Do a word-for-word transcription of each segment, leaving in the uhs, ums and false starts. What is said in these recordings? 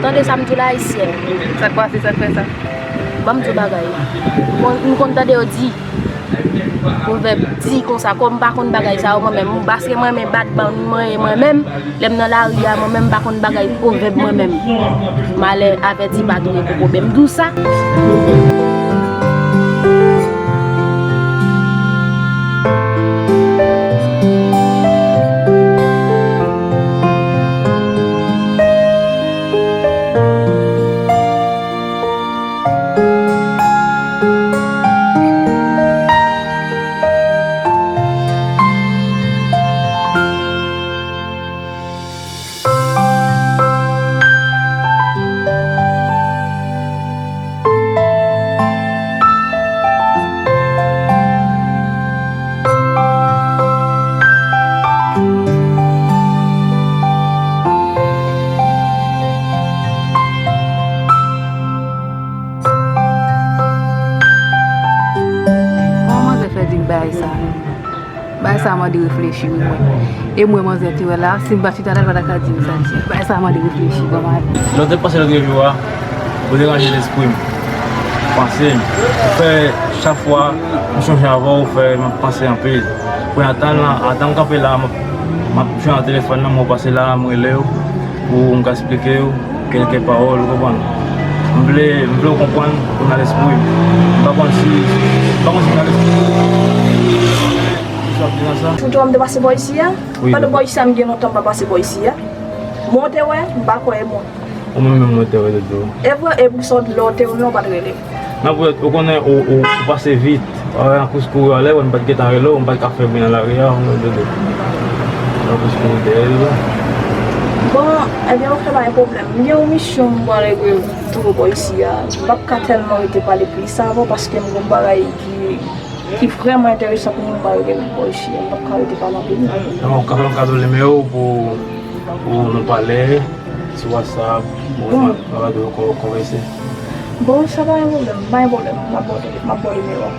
Tande sa m di w la, Ayisyèn. Sa k pase, sa k fè sa? Ban m di w bagay. Bon, m konn tande yo di, pwovèb di konsa, kòm m pa konn bagay sa yo mwen menm, paske mwen renmen bat bann, mwen, mwen menm, lè m nan lari a, mwen menm m pa konn bagay pwovèb mwen menm. Malè avèti pa tou repoko, ben m di w sa. Kòman manzè fè di m bagay sa? Bagay sa mande reflechi, wi, mwen. E mwen, manzè te wè la, si m pa t chita la, l pa ta ka di m sa l di. Bagay sa mande reflechi, kòman. Lè w te pase lòt revi w a, ou deranje lespri m. Panse m. Ou fè, chak fwa m chonje avè w, ou fè m ap panse anpil. Kounye a, atan la, atan m kanpe la, m ap, m ap jwenn nan telefòn nan, mwen pase la, m rele w pou m ka eksplike w kèlke pawòl, ou konprann? M vle, m vle w konprann ou nan lespri m. M pa konn si, m pa konn si w nan lespri m. Kisa w ap di nan sa? Fouti w a m te pase bò isi a? Wi. Pandan bò isi a, m gen lontan m pa pase bò isi a. Mwen w te wè, m pa kwè e mwen. Ou menm menm mwen te wè, Dodo. E vre, e pou sa w di lè w te wè m nan, w pa t rele. Nan pwèt, ou konnen, ou, ou, ou pase vit. Ou wè, an kouri kouri, alè, wè, m pa t gentan rele w, m pa t ka fè bri nan lari a, ou wè, Dodo. An kouri kouri dèyè l la. Bon, ebyen, oke, pa gen pwoblèm. M gen yon misyon, m pral regle tou bò isi a. M p ap ka tèlman rete pale plis avan, paske m gen yon bagay ki, ki vrèman enteresan pou mwen, m pral regle bò isi a. M p ap ka rete pale anpil. Nan, ou ka fè m kado nimewo w pou, pou nou pale. Sou WhatsApp, ou mwen, mwen ba w kò-, kòrese. Bon, sa pa gen pwoblèm, pa gen pwoblèm. M ap ba w, m ap ba w nimewo a.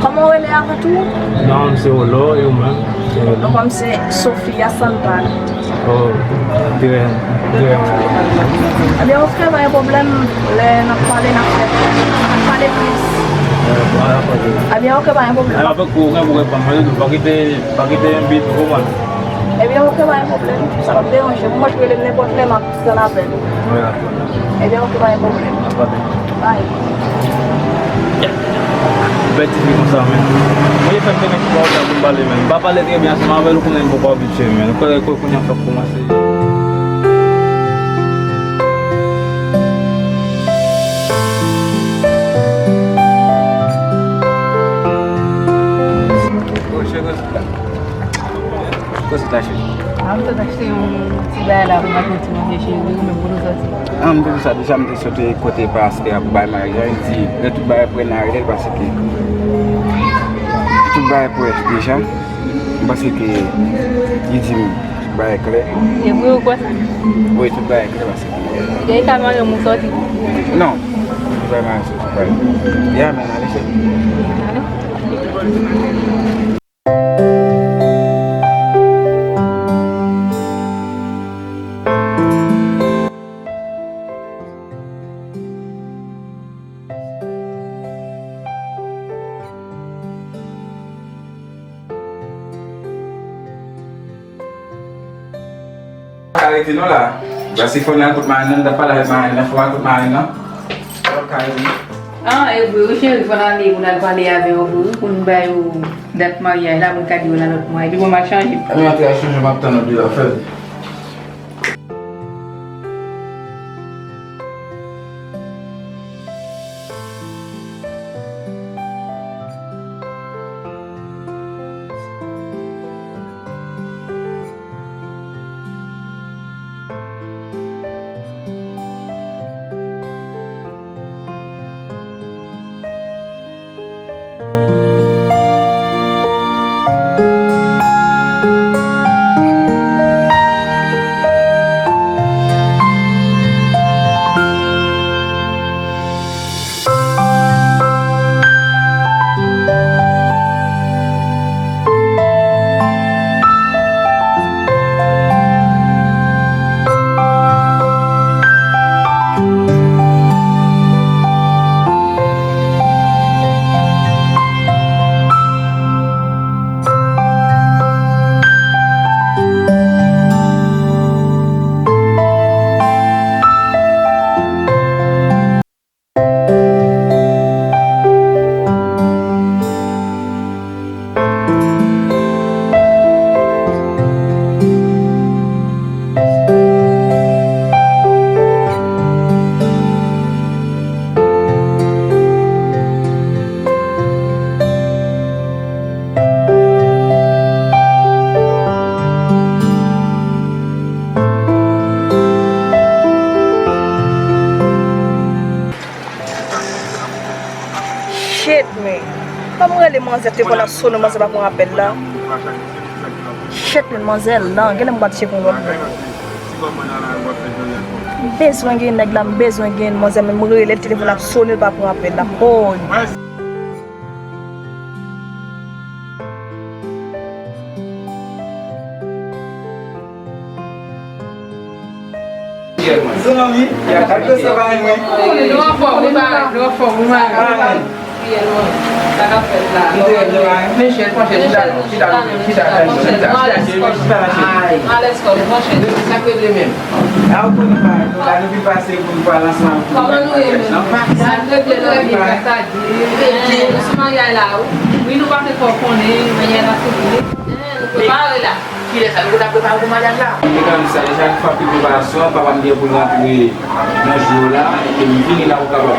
Kòman w rele avan tou? Non, m se Olo, e ou menm? Se Olo. Non, mwen se Sofia Santana. Oh, Diren, Diren. Ebyen, oke, pa gen pwoblèm. Lè n ap pale, n ap fè, n ap pale plis. Eh, pa gen pwoblèm. Ebyen, oke, pa gen pwoblèm. Eh, avèk ou, ou gen pou reponn mwen, pa kite, pa kite yon bit pou mwen. Ebyen, oke, pa gen pwoblèm. Sa p ap deranje m. Mwen, mwen rele m nenpòt lè, m ap tann apèl ou. Wi, dakò. Ebyen, oke, pa gen pwoblèm. Dakò. Bye. Bèl ti fi konsa, men. Mwen, fè m te gen ti pawòl la pou m pale, men. M pa pale trè byen ansanm avè l, ou konnen m poko abitye, men. Ou konnen, konnen, konnen, fòk kòmanse. Oh, cheri. Kote w sot la, cheri? A, m sot achte yon ti bagay la pou m achte yon ti manje, cheri, ou menm, kote w soti? A, m te di sa deja, m te soti kote pastè a pou bay maryaj la, li di lè tout bagay prè n a rele l paske tout bagay prè deja, m panse ke li di m tout bagay klè. E vre ou kwè sa? Wi, tout bagay klè paske. Depi ka marye m ou soti? Non, tout bagay marye soti, bagay. Ya, men ale, cheri. Ale. Ka rete non la. Paske fò n al kot marenn nan, n t ap pale avèk marenn nan, fò n al kot marenn nan. Ou p ap ka rete non. Ah, e vre wi, cheri, fò n ale pou n al pale avè yo vre wi, pou n ba yo dat maryaj la, pou n ka di yo nan lòt mwa. Epi bon, m al chanje. Ann antre al chanje, m ap tann ou deyò, fè l. Manzè telefòn ap sonnen, manzè pa pran apèl la. Shit, men manzè la, genlè m pral cheke yon lòt moun. M bezwen gen nèg la, m bezwen gen manzè, men m rele l, telefòn ap sonnen, l pa pran apèl la. Oh. Zanmi, ak sa va mwen? Nou anfòm, wi, parèt, nou anfòm, wi, mari. Sa k ap fèt la? Men chèz, pran chèz, chita non, chita non, chita, chita, chita, chita, chita. Alèz kò, pran chèz. Sa k regle menm? A, ou konnen bagay nou la, nou vin pase pou nou pale ansanm avèk nou. Kòman nou ye menm? Sa k regle la, sa di. Nou sou maryaj la, wi. Wi, nou pa fè fò konnen, maryaj la fini. Nou prepare la. Kilè sa? Nou ta prepare pou maryaj la? Mwen te ka di sa, deja nou fè anpil preparasyon, papa m gen pou l rantre nan jou la, epi m vini la pou kapab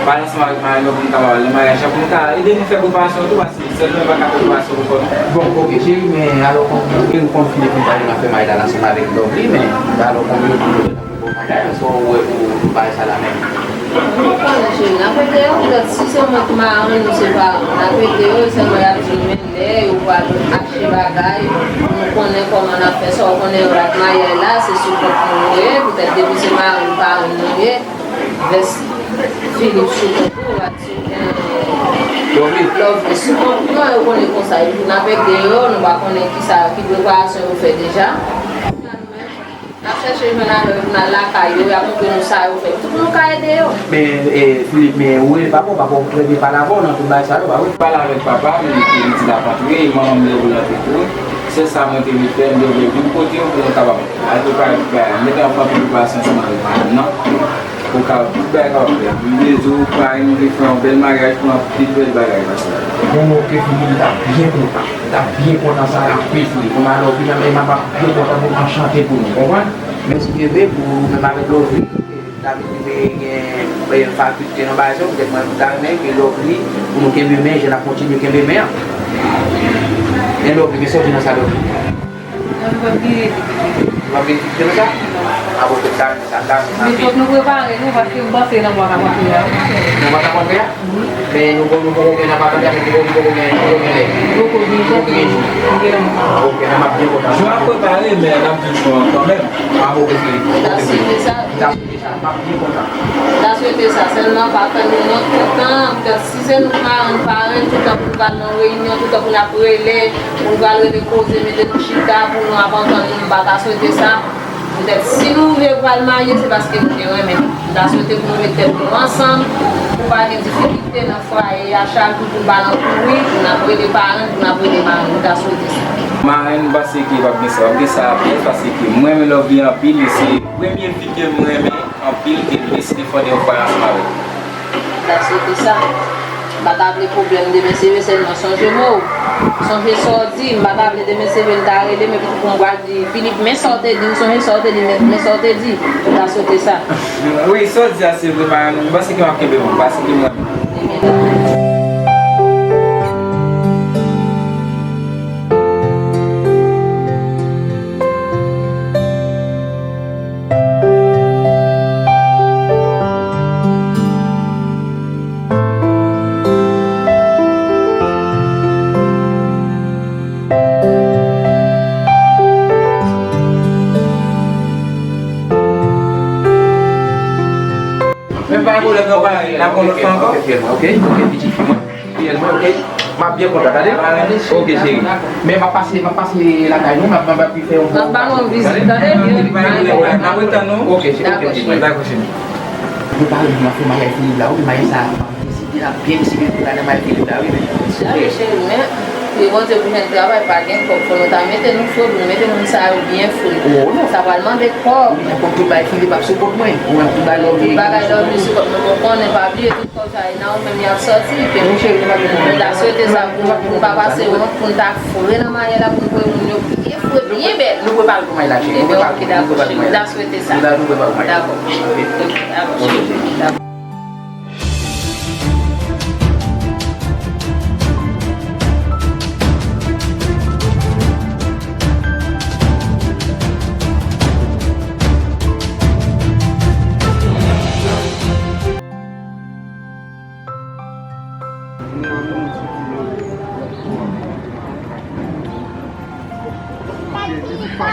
pale ansanm avèk madanm mwen pou nou kapab al nan maryaj la, pou nou ka ede nou fè preparasyon tou, paske sèl mwen pa ka fè preparasyon pou kò m. Bon, oke, cheri, men alò, konbyen ou konn fini pou nou pale nan fè maryaj la ansanm avèk Lovely, men alò, konbyen ou konn fè nan bon maryaj, sa w wè pou, pou bagay sa la menm? Nou konnen, cheri, n ap ede yo, petèt si se mwen ki marenn, nou se paran, n ap ede yo, sèlman y ap di nou, men lè yo pral achte bagay, pou nou konnen kòman n ap fè sa. Ou konnen, rad maryaj la, se sou kont nou ye, petèt depi se marenn, parenn nou ye, vès Philippe sou kont ou, rad sou, eh, Lovely. Lovely sou kont nou, yo konnen konsa. Epi n ap ede yo, nou pa konnen kisa, ki preparasyon yo fè deja. N ap chèche jwenn avè yo pou n al lakay yo, y ap montre nou sa yo fè. Tout moun ka ede yo. Men, e, Philippe, men ou rele papa w, papa w trè byen pale avè w nan tout bagay sa yo, pa vre? Pale avèk papa m, li di l ap antre, e manman m leve l antre tou. Se sa mwen te vle fè, m te vle vin kote w pou nou kapab al prepare tout bagay. M mete anpil preparasyon ansanm avèk madanm nan. Pou ka, tout bagay kapab fèt. M vle di w, parenn, nou vle fè yon bèl maryaj pou anpil bèl bagay pase. Bon, oke, Philippe, m t ap byen kontan. M t ap byen kontan sa anpil, Philippe. Bon, alò, finalman, m ap byen kontan pou m anchante pou nou, konprann? Mèsi, bebe, pou ou menm avèk Lovely. David, li vle gen, eh, fakilte nan bagay sa yo, petèt mwen, m ta renmen ke Lovely, pou nou kenbe men, jan n ap kontinye kenbe men an. Men Lovely, men sa w di nan sa, Lovely? Mwen, m p ap gen difikilte. Ou p ap gen difikilte nan sa? A bon, m ta renmen sa, m ta renmen sa. Men fòk nou prepare nou, paske m panse nan mwa k ap antre a. Nan mwa k ap antre a? Wi. Men nou, nou poko gen, n ap atann, paske nou poko gen, poko gen lè. Poko gen jou. Poko gen jou. Poko gen jou. Ok, nan m ap byen kontan. Jou ap prepare, men n ap di jou an kanmenm. A, ok, ok. M ta swete sa. M ta swete sa. M ap byen kontan. M ta swete sa. Sèlman pa fè nou wont toutan. Petèt si se nou k marenn, parenn, toutan pou nou pral nan reyinyon, toutan pou n ap rele, pou nou pral rele koze, mete nou chita, pou nou ap antann nou, m pa ta swete sa. Petèt si nou rive pral marye, se paske nou te renmen. M ta swete pou nou met tèt nou ansanm, pou pa gen difikilte nan fwaye a chak jou, pou n pa nan kouri, pou n ap rele parenn, pou n ap rele marenn. M ta swete sa. Marenn, m panse ke p ap gen sa, p ap gen sa pyès, paske mwen renmen Lovely anpil, e se premye fi ke m renmen anpil, ke m deside fònde yon fwaye ansanm avè l. M ta swete sa. M pa ta vle pwoblèm demen se vre, sèlman sonje mo w. Sonje sa w di, m pa ta vle demen se vre, m ta rele, men pitit pou m pral di, Philippe, men sa w te di, m sonje sa w te di, men, men sa w te di. M ta swete sa. Wi, sa w di a se vre, parenn, m panse ke m ap kenbe bon, paske mwen. Men pa gen pwoblèm non, pa, n ap gon lòt fwa ankò. Ok, ok, ok, pitit fi mwen. Fidèl mwen, ok? M ap byen kontan, tande? Ok, cheri. Men m ap pase, m ap pase lakay nou, m ap, m ap vin fè yon... M ap ba nou yon vizit, tande? N ap ret tann nou. Ok, cheri, ok, pitit mwen. Dakò, cheri. Nou pare pou n ap fè maryaj Philippe la, wi, maryaj sa a, m ap deside, n ap byen deside pou n al nan maryaj Philippe la, wi, men. Cheri, cheri, men, e Bondye pou jwenn travay, pa gen kòb, fò nou ta mete nou fre, pou nou mete moun sa yo byen fre. Oh, non. Sa pral mande kòb. Wi, men kòb tout bagay Philippe ap sou kont mwen. Ou wè, tout bagay Lovely. Tout bagay Lovely sou kont mwen, men konnen, pa bliye tout kòb sa, e nan ou menm y ap sòti. Mon cheri, nou pa gen pwoblèm. Nou ta swete sa pou nou, pou nou pa pase wont, pou nou ta fre nan maryaj la, pou nou voye moun yo byen fre, byen bèl. Nou prepare pou maryaj la, cheri. Nou prepare pou maryaj la. Ebyen, ok, dakò, cheri. Nou ta swete sa. Nou ta, nou prepare pou maryaj la. Dakò. Ok. Dakò, cheri. Dakò.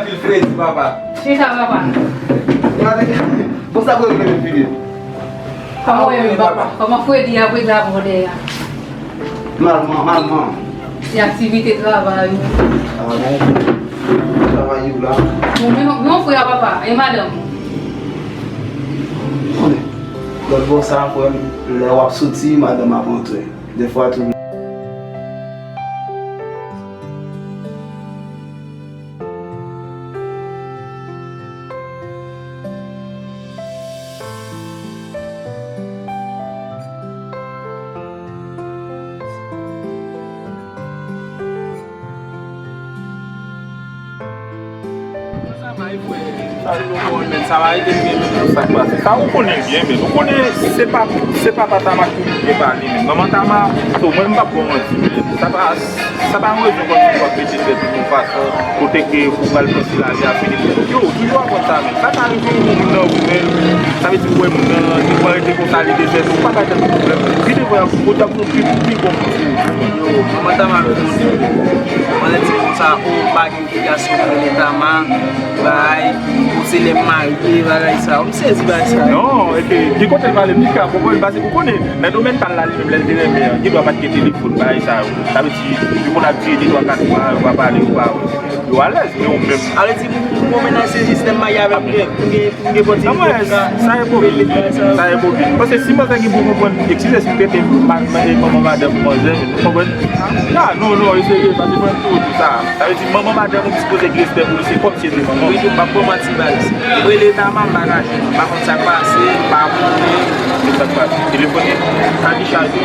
anpil fredi, papa. Chita, papa. Bon, sa pou regle vini. Kòman w ye menm, papa? Kòman fredi a, fredi a pran dèyè a? Malman, malman. Se aktivite travay ou. Travay. Travay ou la. Bon, men, men frè a, papa, e madanm ou? Konnen. Lòt bò sa, frè m, lè w ap soti, madanm ap antre. Defwa tou. Sa va, e frè? Sa vin nou konn, men sa va ede m gen menm sa k pase. Sa ou konnen l byen, men ou konnen se pa, se papa Tama ki oblije pale, men manman Tama, so mwen m p ap ba w manti, men sa pa, sa pa yon rezon kòmsi w ap mete tèt ou yon fason, kote ke ou pral panse lavi a fini pou ou. Yo, toujou aprann sa, men sa ka rive yon moun nan ou, men sa vle di ou wè moun nan, li pral rete konsa, li dezète, ou pa bay tèt ou pwoblèm. Vide vwayaj pou ou, kote ap yon pi, pi bon kote. Yo, manman Tama vin konn. Mwen di konsa, ou pa gen Obligasyon pou rele Tama, bay, pou se lè m marye, bagay sa yo. M sezi bagay sa yo. Non, epi, gen kote l pale, m di ka konprann, paske ou konnen, nan domèn pa l la, li menm, lè l te renmen an, gen dwa pa t gen telefòn, bagay sa yo. Sa vle di, yo konn ap di de twa kat mwa, yo pa pale, yo pa wè. Yo alèz, men ou menm. Sa vle di, pou, pou, pou mennaj se jis lè m marye avè m, pou gen, pou gen, pou gen pòt telefòn, sa e pwoblèm, sa e pwoblèm. Paske si manzè gen pou konprann, eskize si m rete ma-, ma-, e manman madanm manzè, ou konprann? Ah, non, non, e serye, paske mwen m toujou di sa. Sa vle di, manman madanm ou sipoze gen respè pou li, se kòmsi se te manman w. Wi, tou, m p ap ba w manti, baz. M rele Tama, m pa ka jwenn li. M pa konn sa k pase, m pa abone. Men sa k pase. Telefòn li ka dechaje.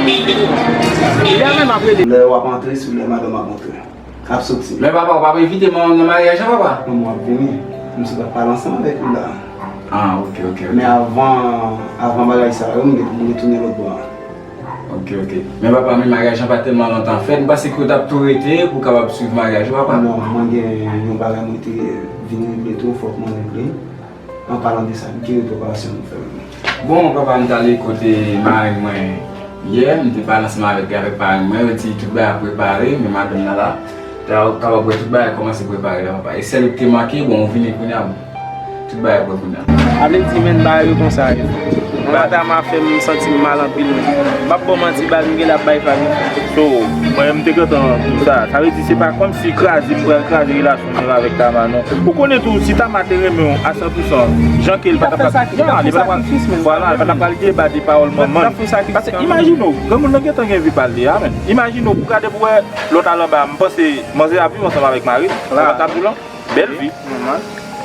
Li a menm ap rele. Lè w ap antre, se lè madanm ap antre. Ap soti. Men papa, ou pa envite manman m nan maryaj la, papa? Manman w ap vini. M sot ap pale ansanm avèk li la. Ah, ok, ok, ok. Men avan, avan bagay sa yo, m gen pou m retounen lòt bò a. Ok, ok. Men papa, men maryaj lan pa tèlman lontan fèt, m panse ke w t ap tou rete pou w kapab swiv maryaj ou, papa. Non, mwen gen yon bagay mwen te vin regle tou, fòk mwen regle. An palan de sa, ki reparasyon nou fè menm? Bon, papa, m t ale kote mari mwen yè, m te pale ansanm avèk li, avèk paran mwen, yo di tout bagay ap prepare, men madanm nan la, te kapab wè tout bagay kòmanse prepare la, papa. E sèl yo ki te manke, bon, ou vini kounye a, bon. Tout bagay prè kounye a. A vle di, men, bagay yo konsa ye. Manman Tama fè m santi m mal anpil, men. M p ap ba w manti, baz, m genlè ap bay fag. So, mwen, m te gentan di sa. Sa vle di, se pa kòmsi kraze, m pral kraze relasyon mwen avèk Tama, non. Ou konnen tou, si Tama te renmen w a san pou san, jan ke l pa t ap pral, ya, li pa t ap pral, vwala, li pa t ap pral deba de pawòl manman l. Paske, imajine w, granmoun nan gentan gen vi pa l deja, men. Imajine w, pou gade pou wè lòt al anba, m panse manzè ap viv ansanm avèk mari l, sa pa t ap di w lan. Bèl vi.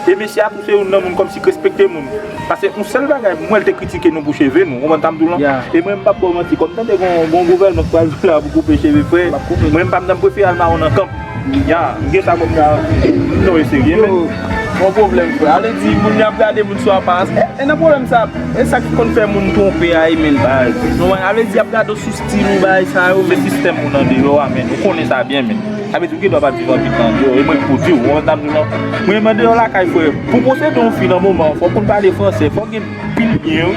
E mesye a tou se youn nan moun kòmsi k respekte moun. Paske yon sèl bagay, m wè l te kritike nou pou cheve nou. Ou konprann sa m di w lan? E mwen, m p ap ba w manti. Kòm tande gon, gon gouvènman k pral vin la pou koupe cheve frè, mwen, m pa m nan, m prefere al mawon nan kanp. Ya, m gen sa kòm sa. Non, e serye, men. Bon pwoblèm, frè. Ale di moun yo ap gade moun sou aparans. E, e nan pwoblèm sa, e sa k konn fè moun twonpe a, e men. Baz. Nou wè, ale di y ap gade w sou stil ou, bagay sa yo, men sistèm moun andeyò a, men. Ou konnen sa byen, men. Sa vle di, ou gen dwa pa t viv anpil tan andeyò. E mwen k pou di w, ou konprann sa m di w lan? Mwen, men andeyò lakay, frè. Pou posede yon fi nan moman, fò w konn pale fransè, fò w gen pil byen,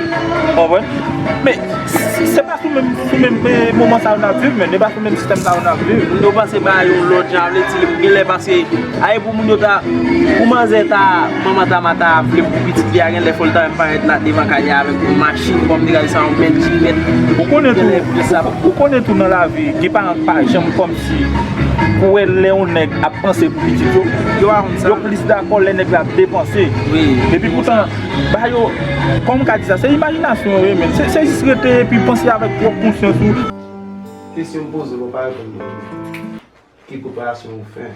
ou konprann? Men, se pa sou menm, sou menm, eh, moman sa yo n ap viv, men, se pa sou menm sistèm sa yo n ap viv. Moun yo panse bagay yon lòt jan, vle di, gen lè pase, ay, pou moun yo ta, pou manzè ta, manman ta, ma ta vle pou pitit li a, gen lè fò l ta menm parèt la devan kay li avèk yon machin, kòm te gade sa, yon bèl jipèt. Ou konnen tou, ou konnen tou nan lavi, gen paran k pa janm kòmsi, pou wè lè yon nèg ap panse pou pitit yo, yo plis dakò lè nèg la ap depanse. Wi. Epi poutan, ba yo, kòman m ka di sa, se imajinasyon yo ye, men. Se, se jis rete epi panse avèk pwòp konsyans ou. Kesyon m poze w, ou pa reponn mwen. Ki preparasyon ou fè